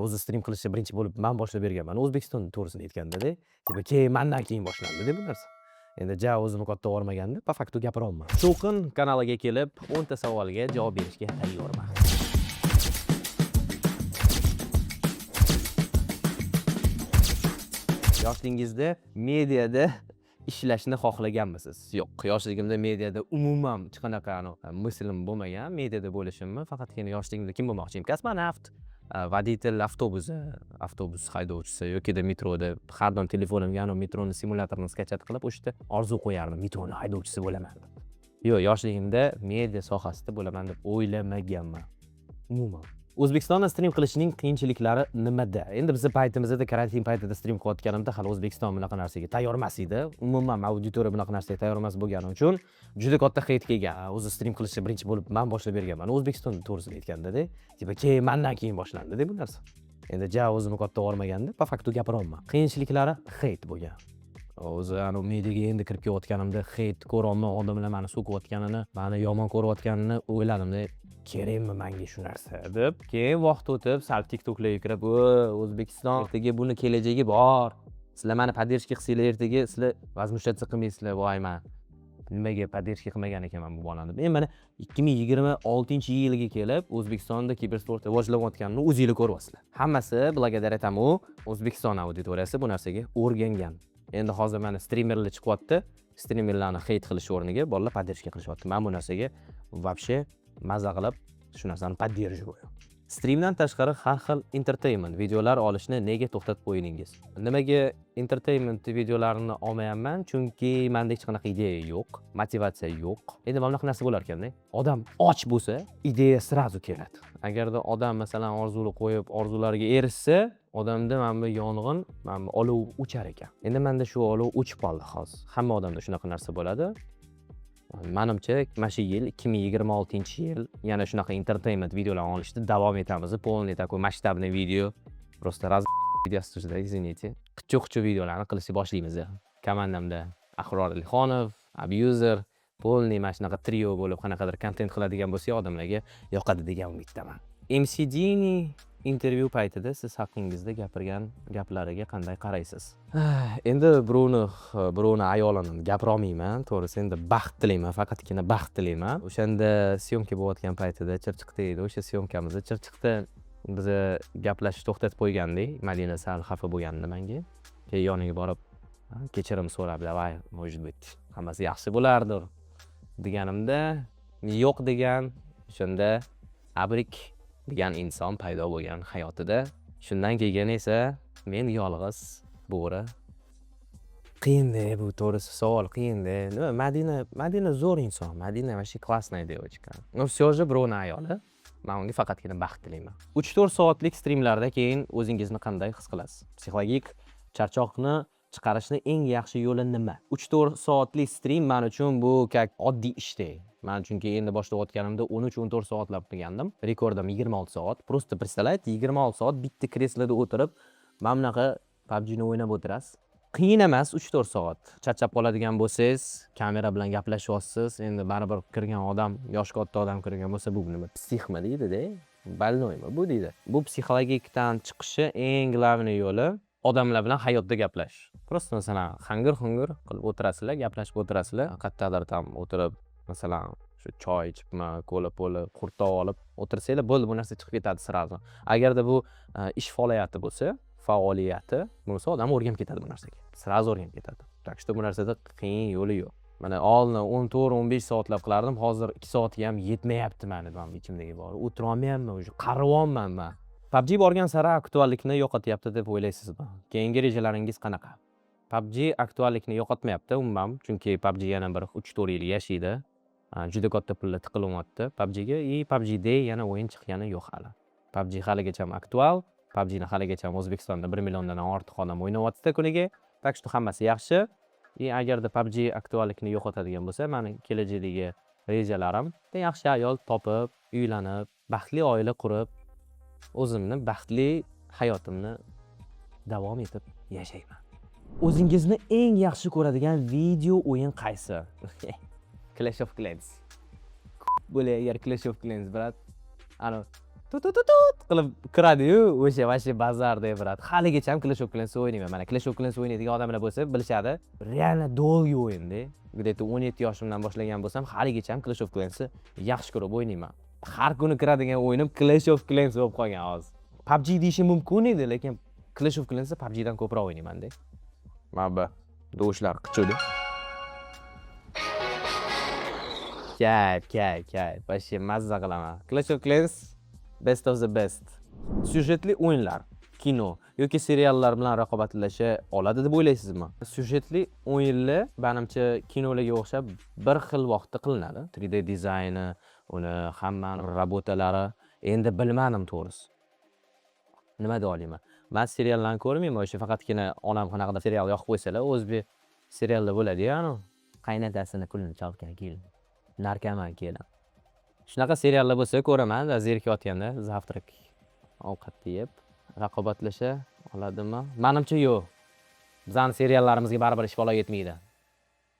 O'zi stream qilishni birinchi bo'lib man boshlab berganman O'zbekistonda, to'g'risini aytganda-da. Типа keyin mandan keyin boshlandida bu narsa. Endi ja o'zimni katta yubormaganda, по факту gapiryapman. To'lqin kanaliga kelib, 10 ta savolga javob berishga tayyorman. Yoshligingizda mediada ishlashni xohlaganmisiz? Yo'q, yoshligimda mediada umuman hech qanaqa anavi мысль im bo'lmagan, mediada bo'lishimni. Faqatgina yoshligimda kim bo'lmoqchi edim? Kosmonavt, водитель avtobusi, avtobus haydovchisi yokida metroda. Har doim telefonimga anavi metroni simulyatorini скачать qilib, o'sha yerda orzu qo'yardim, metroni haydovchisi bo'laman deb. Yo'q, yoshligimda media sohasida bo'laman deb o'ylamaganman umuman. O'zbekistonda stream qilishning qiyinchiliklari nimada? Endi bizni paytimizda, karantin paytida stream qilayotganimda hali O'zbekiston bunaqa narsaga tayyor emas edi. Umuman auditoriya bunaqa narsaga tayyor emas bo'lgani uchun juda katta hate kelgan. O'zi stream qilishni birinchi bo'lib man boshlab berganman O'zbekistonda, to'g'risini aytganda-da. Типа keyin mandan keyin boshlandida bu narsa. Endi ja o'zimni katta yubormaganda, по факту gapiryapman. Qiyinchiliklari hate bo'lgan. O'zi anavi mediaga endi kirib kelayotganimda hate ko'ryapman, odamlar mani so'kayotganini, mani yomon ko'rayotganini o'yladimda, kerakmi manga shu narsa deb. Keyin vaqt o'tib, sal TikToklarga kirib, o O'zbekiston ertaga buni kelajagi bor. Sizlar mani поддержка qilsanglar, ertaga sizlar возмущаться qilmaysizlar, voy man nimaga поддержка qilmagan ekanman bu bolani deb. Endi mana 2026-yilga kelib O'zbekistonda kibersport rivojlanayotganini o'zinglar ko'ryapsizlar. Hammasi благодаря тому O'zbekiston auditoriyasi bu narsaga o'rgangan. Endi hozir mana streamerlar chiqyapti. Streamerlarni hate qilish o'rniga bolalar поддержка qilishyapti. Men bu narsaga вообще maza qilib shu narsani поддерживаю. Streamdan tashqari har xil entertainment videolar olishni nega to'xtatib qo'ydingiz? Nimaga entertainment videolarini olmayapman? Chunki menda hech qanaqa ideya yo'q, motivatsiya yo'q. Endi mana bunaqa narsa bo'lar ekanda. Odam och bo'lsa, ideya сразу keladi. Agarda odam, masalan, orzuni qo'yib, orzulariga erishsa, odamda mana bu yong'in, mana bu olov o'char ekan. Endi menda shu olov o'chib qoldi hozir. Hamma odamda shunaqa narsa bo'ladi. Manimcha, mana shu yil, 2026-yil yana shunaqa entertainment videolarni olishda davom etamiz. Полный такой масштабный video. Просто раз videosi, извините. Qichuq-qichuq videolarni qilishni boshlaymiz. Komandamda Ahror Ilxonov, Abuser, полный mana shunaqa trio bo'lib qanaqadir kontent qiladigan bo'lsak, odamlarga yoqadi degan umiddaman. MC Dini intervyu paytida siz haqingizda gapirgan gaplariga qanday qaraysiz? Endi birovni ayolini gapira olmayman, to'g'risi. Endi baxt tilayman, faqatgina baxt tilayman. O'shanda съёмка bo'layotgan paytida Chirchiqda edi o'sha съёмка miz. Chirchiqda biza gaplashishni to'xtatib qo'ygandik. Madina sal xafa bo'lgandi menga. Keyin yoniga borib kechirim so'rab, давай, может быть, hammasi yaxshi bo'lardir deganimda, yo'q degan. O'shanda Abrik degan inson paydo bo'lgan hayotida. Shundan keyin esa men yolg'iz bo'ri. Qiyinda bu, to'g'risi, savol qiyinda. Nima, Madina zo'r inson. Madina вообще классная девочка. Но все же birovni ayoli. Man unga faqatgina baxt tilayman. 3-4 soatlik streamlarda keyin o'zingizni qanday his qilasiz? Psixologik charchoqni chiqarishni eng yaxshi yo'li nima? 3-4 soatlik stream man uchun bu как oddiy ishdek. Man chunki endi boshlayotganimda 13-14 soatlab qilgandim. Rekordim 26 soat. Просто представляете, 26 soat bitta kresloda o'tirib, mana bunaqa PUBGni o'ynab o'tirasiz. Qiyin emas 3-4 soat. Charchab qoladigan bo'lsangiz, kamera bilan gaplashyapsiz. Endi baribir kirgan odam, yoshi katta odam kirgan bo'lsa, bu nima, псих mi deydi-da, больной mi bu deydi. Bu psixologikdan chiqishi eng главный yo'li odamlar bilan hayotda gaplashish. Просто, masalan, hangir-hungur qilib o'tirasizlar, gaplashib o'tirasizlar. Qayerdadir там o'tirib, masalan, shu choy ichibmi, kola pola, qurtov olib o'tirsanglar bo'ldi, bu narsa chiqib ketadi сразу. Agarda bu ish faoliyati bo'lsa, bo'lmasa, odam o'rganib ketadi bu narsaga. Сразу o'rganib ketadi. Так что bu narsada qiyin yo'li yo'q. Mana oldin 14-15 soatlab qilardim, hozir 2 soatga ham yetmayapti mani mana ichimdagi bor. O'tirolmayapman уже, qariyapman man. PUBG borgan sari aktuallikni yo'qotyapti deb o'ylaysizmi? Keyingi rejalaringiz qanaqa? PUBG aktuallikni yo'qotmayapti umuman, chunki PUBG yana bir 3-4 yil yashaydi. Juda katta pullar tiqilyapti PUBGga и PUBGda yana o'yin chiqqani yo'q hali. PUBG haligacha aktual. PUBGni haligacha O'zbekistonda 1 milliondan ortiq odam o'ynayapti kuniga. Так что hammasi yaxshi. И agarda PUBG aktuallikni yo'qotadigan bo'lsa, mani kelajakdagi rejalarim bitta yaxshi ayol topib, uylanib, baxtli oila qurib, o'zimni baxtli hayotimni davom etib yashayman. O'zingizni eng yaxshi ko'radigan video o'yin qaysi? Clash of Clans. Bo'lay agar Clash of Clans, брат. Ana Tut tut tut qilib kiradiyu, o'sha вообще bazarda, брат. Haligacha ham Clash of Clans o'ynayman. Mana, Clash of Clans o'ynaydigan odamlar bo'lsa, bilishadi. Реально долгий o'yinda. Где-то 17 yoshimdan boshlagan bo'lsam, haligacha ham Clash of Clansni yaxshi ko'rib o'ynayman. Har kuni kiradigan o'yinim Clash of Clans bo'lib qolgan hozir. PUBG deyishim mumkin edi, lekin Clash of Clansni PUBGdan ko'proq o'ynayman-da. Mana bu dovushlar qichuvdi. Kayf, kayf, kayf. Вообще mazza qilaman. Clash of Clans best of the best. Syujetli o'yinlar kino yoki seriallar bilan raqobatlasha oladi deb o'ylaysizmi? Syujetli o'yinlar, manimcha, kinolarga o'xshab bir xil vaqtda qilinadi. 3D dizayni, uni hammani работа lari, endi bilmadim to'g'risi. Nima deya olaman? Man seriallarni ko'rmayman, o'sha faqatgina onam qanaqadir serial yoqib qo'ysalar, o'zbek seriallar bo'ladi-yu, anavi qaynotasini pulini chalgan kelin, narkoman kelin. Shunaqa seriallar bo'lsa ko'raman, zerikayotganda завтрак, ovqatni yeb. Raqobatlasha oladimi? Manimcha, yo'q. Bizani seriallarimizga baribir ish balo yetmaydi.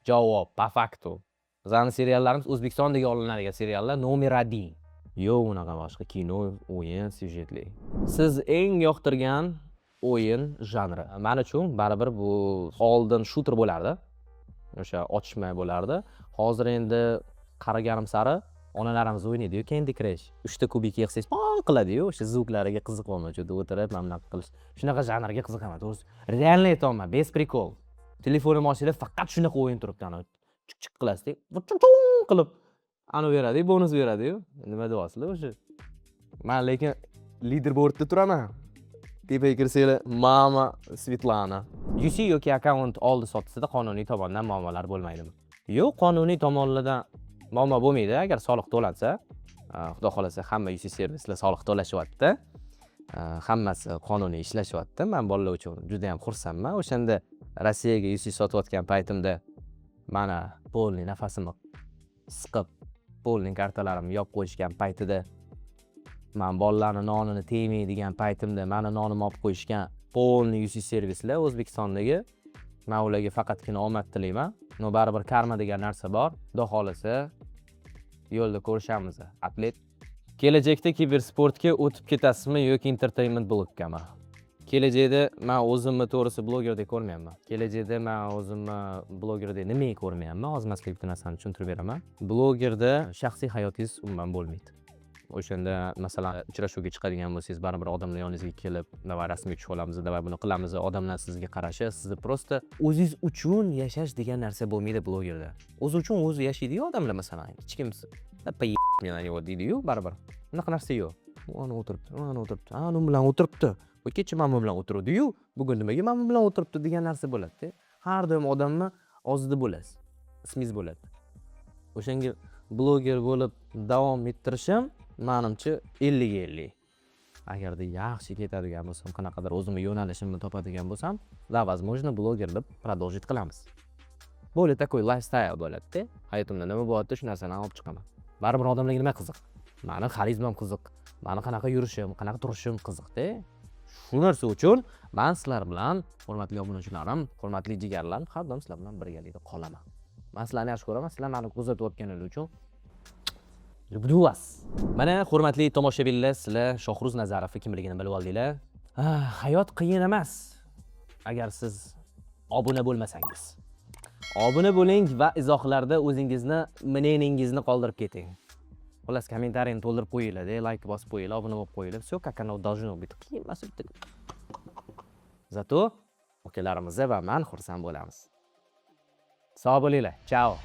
Javob по факту. Bizani seriallarimiz, O'zbekistondagi olinadigan seriallar номер один. Yo'q unaqa boshqa kino, o'yin syujetli. Siz eng yoqtirgan o'yin janri? Man uchun baribir bu oldin shooter bo'lardi. O'sha otishma bo'lardi. Hozir endi qariganim sari onalarimiz o'ynaydi-yu Candy Crush. Uchta kubik yig'sangiz pon qiladi-yu, o'sha звук lariga qiziqyapman. Shu yerda o'tirib mana bunaqa qilish. Shunaqa janrga qiziqaman. To'g'risi, реально aytyapman, без прикол. Telefonim ochilib, faqat shunaqa o'yin turibdi, anavi chiq chiq qilasizda, qilib anavi beradi-yu, bonus beradi-yu. Nima deyapsizlar o'sha? Man lekin leaderboardda turaman. Tepaga kirsanglar, mama Svetlana. UC yoki akkaunt oldi sotisida qonuniy tomondan muammolar bo'lmaydimi? Yo'q, qonuniy tomonlardan muammo bo'lmaydi agar soliq to'lansa. Xudo xohlasa, hamma UC servislar soliq to'lashyapti. Hammasi qonuniy ishlashyapti. Man bolalar uchun juda ham xursandman. O'shanda Rossiyaga UC sotayotgan paytimda mana полный nafasimni siqib, полный kartalarimni yopib qo'yishgan paytida, man bolalarni nonini tegmaydigan paytimda mani nonimni olib qo'yishgan полный UC servislar O'zbekistondagi. Man ularga faqatgina omad tilayman. Но baribir karma degan narsa bor. Xudo xohlasa, yo'lda ko'rishamiz. Atlet. Kelajakda kibersportga o'tib ketasizmi yoki entertainment blokkami? Kelajakda man o'zimni, to'g'risi, blogerdek ko'rmayapman. Kelajakda man o'zimni blogerdek nimaga ko'rmayapman? Hozir man sizlarga bitta narsani tushuntirib beraman. Blogerda shaxsiy hayotingiz umuman bo'lmaydi. O'shanda, masalan, uchrashuvga chiqadigan bo'lsangiz, baribir odamlar yoningizga kelib, "Давай rasmga tushib olamiz, давай buni qilamiz", odamlar sizga qarashi, sizni просто o'zingiz uchun yashash degan narsa bo'lmaydi blogerda. O'zi uchun o'zi yashaydiyu odamlar, masalan, hech kim "Мне на него" deydiyu baribir. Unaqa narsa yo'q. U ana o'tiribdi, u ana o'tiribdi, ana u bilan o'tiribdi. Bu kecha mana bu bilan o'tiruvdi-yu, bugun nimaga mana bu bilan o'tiribdi degan narsa bo'ladi-da. Har doim odamni og'zida bo'lasiz. Ismingiz bo'ladi. O'shanga bloger bo'lib davom ettirishim, manimcha, 50ga 50. Agarda yaxshi ketadigan bo'lsam, qanaqadir o'zimni yo'nalishimni topadigan bo'lsam, да, возможно, bloger deb продолжить qilamiz. Более такой lifestyle bo'ladi-da. Hayotimda nima bo'lyapti, shu narsani olib chiqaman. Baribir odamlarga nima qiziq? Mani xarizmam qiziq, mani qanaqa yurishim, qanaqa turishim qiziqda. Shu narsa uchun man sizlar bilan, hurmatli obunachilarim, hurmatli jigarlarim, har doim sizlar bilan birgalikda qolaman. Man sizlarni yaxshi ko'raman, sizlar mani kuzatayotganingiz uchun люблю вас. Mana, hurmatli tomoshabinlar, sizlar Shohruz Nazarovni kimligini bilib oldinglar. Ah, hayot qiyin emas agar siz obuna bo'lmasangiz. Obuna bo'ling va izohlarda o'zingizni мнение ngizni qoldirib keting. Xullas, kommentariyni to'ldirib qo'yinglar, layk bosib qo'yinglar, obuna bo'lib qo'yinglar. Все как оно должно быть. Qiyin emas bitta. Зато akalarimiz va man xursand bo'lamiz. Sog' bo'linglar. Chao.